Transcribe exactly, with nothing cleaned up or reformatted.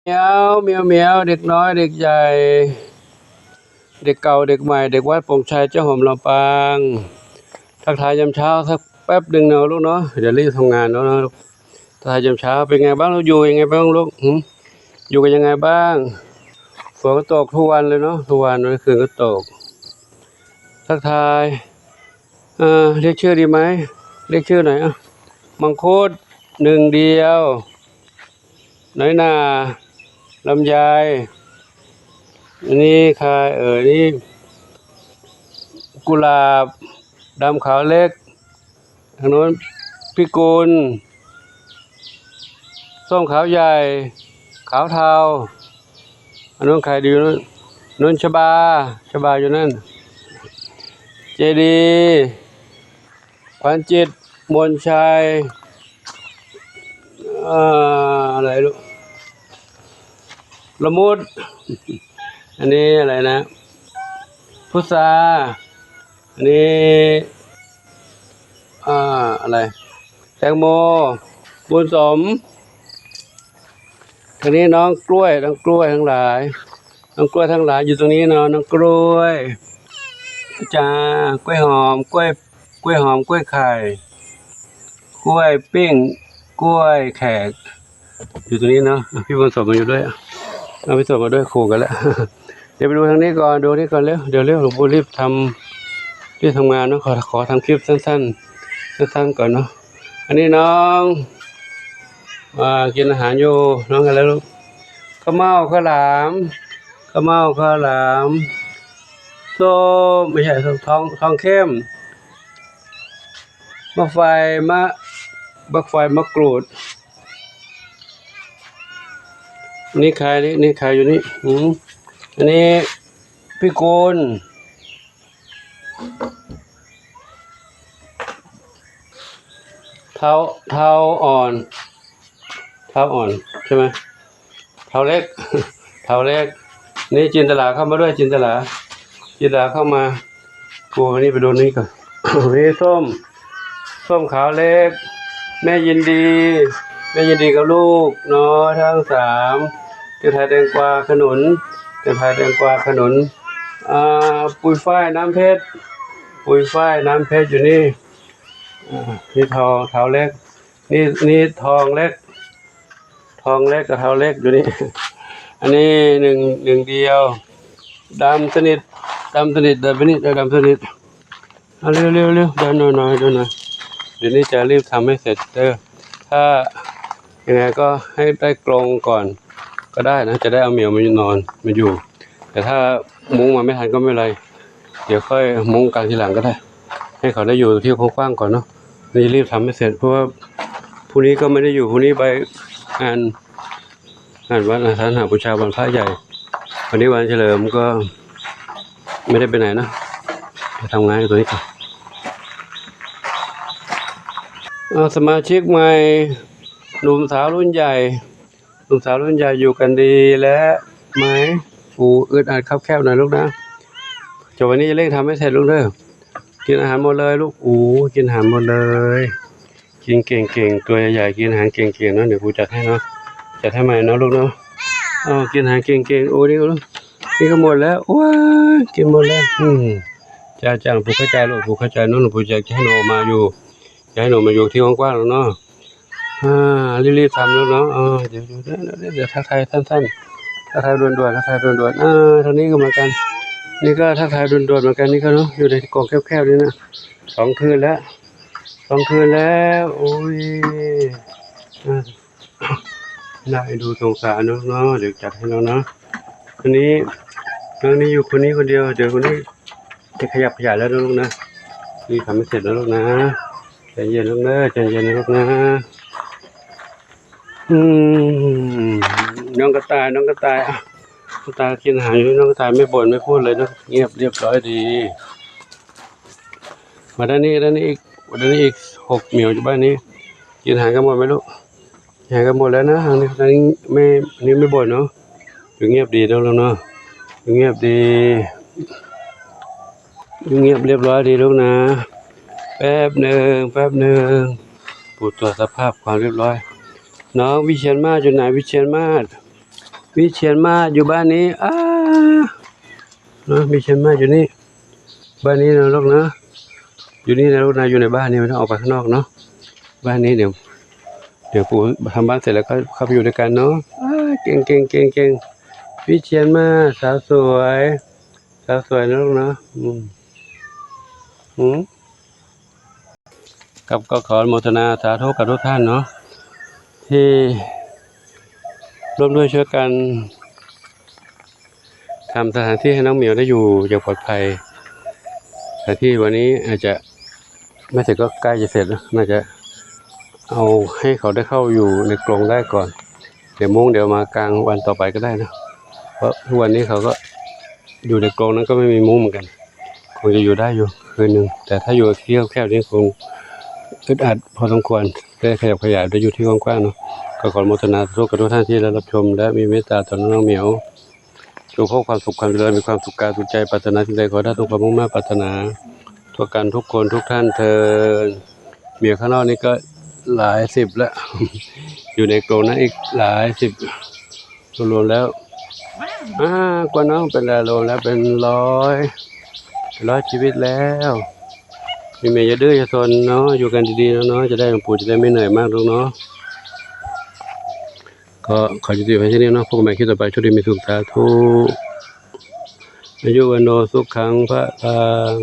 มียว เมียว เมียว เด็กน้อย เด็กใหญ่ เด็กเก่า เด็กใหม่ เด็กวัดโป่งชัย เจ้าหอมลำปาง ทักทายยามเช้าสักแป๊บหนึ่งเนาะลูกเนาะ เดี๋ยวรีบทำงานแล้วนะลูก ทักทายยามเช้า เป็นไงบ้างลูก อยู่ยังไงบ้างลูก หืม อยู่กันยังไงบ้าง ฝนก็ตกทุกวันเลยเนาะ ทุกวัน วันคืนก็ตก ทักทาย เอ่อ เรียกชื่อดีไหม เรียกชื่อหน่อยอ่ะ มังคุด หนึ่งเดียว น้อยนา ลำไย อันนี้ใครเอ่ย นี่ กุหลาบ ดำขาวเล็ก ทางโน้น พิกุล ส้มขาวใหญ่ ขาวเทา อันนู้นใครดี นู้น นู้นชบา ชบาอยู่นั่น เจดี ขวัญจิต มนชัย อ่า อะไรลูก ละมุด อันนี้อะไรนะ พุทรา อันนี้ อ่า อะไร แตงโม บุญสม ทีนี้น้องกล้วย น้องกล้วยทั้งหลาย น้องกล้วยทั้งหลายอยู่ตรงนี้เนาะ น้องกล้วย จ้า กล้วยหอม กล้วย กล้วยหอม กล้วยไข่ กล้วยปิ้ง กล้วยแขก อยู่ตรงนี้เนาะ อ่ะ พี่บุญสมมาอยู่ด้วย อ่ะ เอาพี่สมมาด้วย คู่กันแล้ว เดี๋ยวไปดูทางนี้ก่อน ดูนี่ก่อนเร็ว เดี๋ยวเร็ว หลวงปู่รีบทำ รีบทำงานเนาะ ขอ ขอทำคลิปสั้นๆ สั้นๆ ก่อนเนาะ อันนี้น้อง อ่า กินอาหารอยู่ น้องอะไรลูก ข้าวเม่าข้าวหลาม ข้าวเม่าข้าวหลาม ส้ม ไม่ใช่ ทอง ทองเข้ม บักไฟมะ บักไฟมะกรูด นี่ขายนี่ นี่ขายอยู่นี่ อืม อันนี้พิกุล เทา เทาอ่อน เทาอ่อนใช่ไหม เทาเล็ก เทาเล็ก นี่จินตลาเข้ามาด้วย จินตลา จินตลาเข้ามา กูนี่ไปดูนี่ก่อน นี่ส้ม ส้มขาวเล็ก แม่ยินดี แม่ยินดีกับลูกเนาะ ทั้งสาม เตรียมถ่ายแตงกวาขนุน เตรียมถ่ายแตงกวาขนุน อ่า ปุยฝ้ายน้ำเพชร ปุยฝ้ายน้ำเพชรอยู่นี่ อ่า นี่ทอง เทาเล็ก นี่ นี่ทองเล็ก ทองเล็กกับเทาเล็กอยู่นี่ อันนี้หนึ่ง หนึ่งเดียว ดำสนิท ดำสนิท ดำสนิท ดำสนิท เอาเร็วเร็วเร็ว เดินหน่อยหน่อย เดินหน่อย เดี๋ยวนี้จะรีบทำให้เสร็จเด้อ ถ้ายังไงก็ให้ได้กรงก่อนก็ได้นะ จะได้เอาเหมียวมานอน มาอยู่ แต่ถ้ามุ้งมาไม่ทันก็ไม่เป็นไร เดี๋ยวค่อยมุ้งกางทีหลังก็ได้ ให้เขาได้อยู่ที่กว้างๆ ก่อนเนาะ นี่รีบทำให้เสร็จ เพราะว่าพรุ่งนี้ก็ไม่ได้อยู่ พรุ่งนี้ไปงาน งานวัดอาสาฬหบูชาวันพระใหญ่ วันนี้วันเฉลิมก็ไม่ได้ไปไหนนะ ไปทำงานอยู่ตรงนี้ก่อน เอาสมาชิกใหม่ หนุ่มสาวรุ่นใหญ่ หนุ่มสาวรุ่นใหญ่อยู่กันดีและไหม อู อึดอัดคับแคบหน่อยลูกนะ เดี๋ยววันนี้จะเร่งทำให้เสร็จลูกเด้อ กินอาหารหมดเลยลูก อู กินอาหารหมดเลย กินเก่งๆ ตัวใหญ่ๆ กินอาหารเก่งๆ เนาะ เดี๋ยวครูจัดให้เนาะ จัดให้ใหม่เนาะลูกเนาะ อ๋อ กินอาหารเก่งๆ โอ้ นี่ก็ นี่ก็หมดแล้ว ว้า กินหมดแล้ว อืม จ้า จ้า หลวงปู่เข้าใจ หลวงปู่เข้าใจเนาะ หลวงปู่อยากจะให้หนูออกมาอยู่ อยากให้หนูมาอยู่ที่กว้างๆ แล้วเนาะ อ่า รีบๆ ทำแล้วเนาะ อ่า เดี๋ยว เดี๋ยว เดี๋ยว เดี๋ยวทักทายสั้นๆ ทักทายด่วนๆ ทักทายด่วนๆ อ่า ทางนี้ก็เหมือนกัน นี่ก็ทักทายด่วนๆ เหมือนกัน นี่ก็เนาะ อยู่ในกรงแคบๆ นี่นะ สองคืนแล้ว สองคืนแล้ว โอ้ย อ่า น่าเอ็นดูสงสารเนาะ เดี๋ยวจัดให้เราเนาะ อันนี้ น้องนี่อยู่คนนี้คนเดียว เดี๋ยวคนนี้จะขยับขยายแล้วนะลูกนะ นี่ทำไม่เสร็จแล้วลูกนะ ใจเย็นลูกนะ ใจเย็นนะลูกนะ อืม น้องกระต่าย น้องกระต่าย อ่ะ น้องกระต่ายกินอาหารอยู่ น้องกระต่ายไม่บ่นไม่พูดเลยนะ เงียบเรียบร้อยดี มาด้านนี้ ด้านนี้อีก ด้านนี้อีก หกเหมียวอยู่บ้านนี้ กินอาหารกันหมดไหมลูก กินอาหารกันหมดแล้วนะ ทางนี้ ทางนี้ไม่ นี่ไม่บ่นเนาะ อยู่เงียบดีนะลูกเนาะ อยู่เงียบดี อยู่เงียบเรียบร้อยดีลูกนะ แป๊บหนึ่ง แป๊บหนึ่ง ปู่ตรวจสภาพความเรียบร้อย น้องวิเชียรมาศอยู่ไหน วิเชียรมาศ วิเชียรมาศอยู่บ้านนี้ อ้า เนาะ วิเชียรมาศอยู่นี่ บ้านนี้นะลูกนะ อยู่นี่นะลูกนะ อยู่ในบ้านนี่ ไม่ต้องออกไปข้างนอกเนาะ บ้านนี้เดี๋ยว เดี๋ยวปู่ทำบ้านเสร็จแล้วก็เข้าไปอยู่ด้วยกันเนาะ อ้า เก่งเก่งเก่งเก่ง วิเชียรมาศ สาวสวย สาวสวยนะลูกนะ อืม อืม ครับ ก็ขออนุโมทนาสาธุกับทุกท่านเนาะ ที่ร่วมด้วยช่วยกันทำสถานที่ให้น้องเหมียวได้อยู่อย่างปลอดภัย สถานที่วันนี้อาจจะไม่เสร็จก็ใกล้จะเสร็จแล้ว น่าจะเอาให้เขาได้เข้าอยู่ในกรงได้ก่อน เดี๋ยวมุ้งเดี๋ยวมากางวันต่อไปก็ได้นะ เพราะทุกวันนี้เขาก็อยู่ในกรงนั้นก็ไม่มีมุ้งเหมือนกัน คงจะอยู่ได้อยู่คืนหนึ่ง แต่ถ้าอยู่ที่แคบๆนี่คงอึดอัดพอสมควร ได้ขยับขยายได้อยู่ที่กว้างๆเนาะ ก็ขออนุโมทนาสาธุกับทุกท่านที่ได้รับชม และมีเมตตาต่อน้องเหมียว จงพบความสุขความเจริญ มีความสุขกายสุขใจ ปรารถนาสิ่งใดขอให้ได้สมความมุ่งมา่ปรารถนา ทั่วกันทุกคนทุกท่านเทอญ เหมียวข้างนอกนี่ก็หลายสิบแล้ว อยู่ในกรงนั้นอีกหลายสิบ รวมๆแล้ว อ่า กว่าน้องเป็นหลาย รวมแล้วเป็นร้อย เป็นร้อยชีวิตแล้ว มีเมียอย่าดื้ออย่าซนเนาะ อยู่กันดีๆเนาะ จะได้หลวงปู่จะได้ไม่เหนื่อยมากลูกเนาะ ก็ขอยุติไว้ที่นี่เนาะ พบกันใหม่คลิปต่อไป โชคดีมีสุข สาธุ อายุวัณโณสุขังพลัง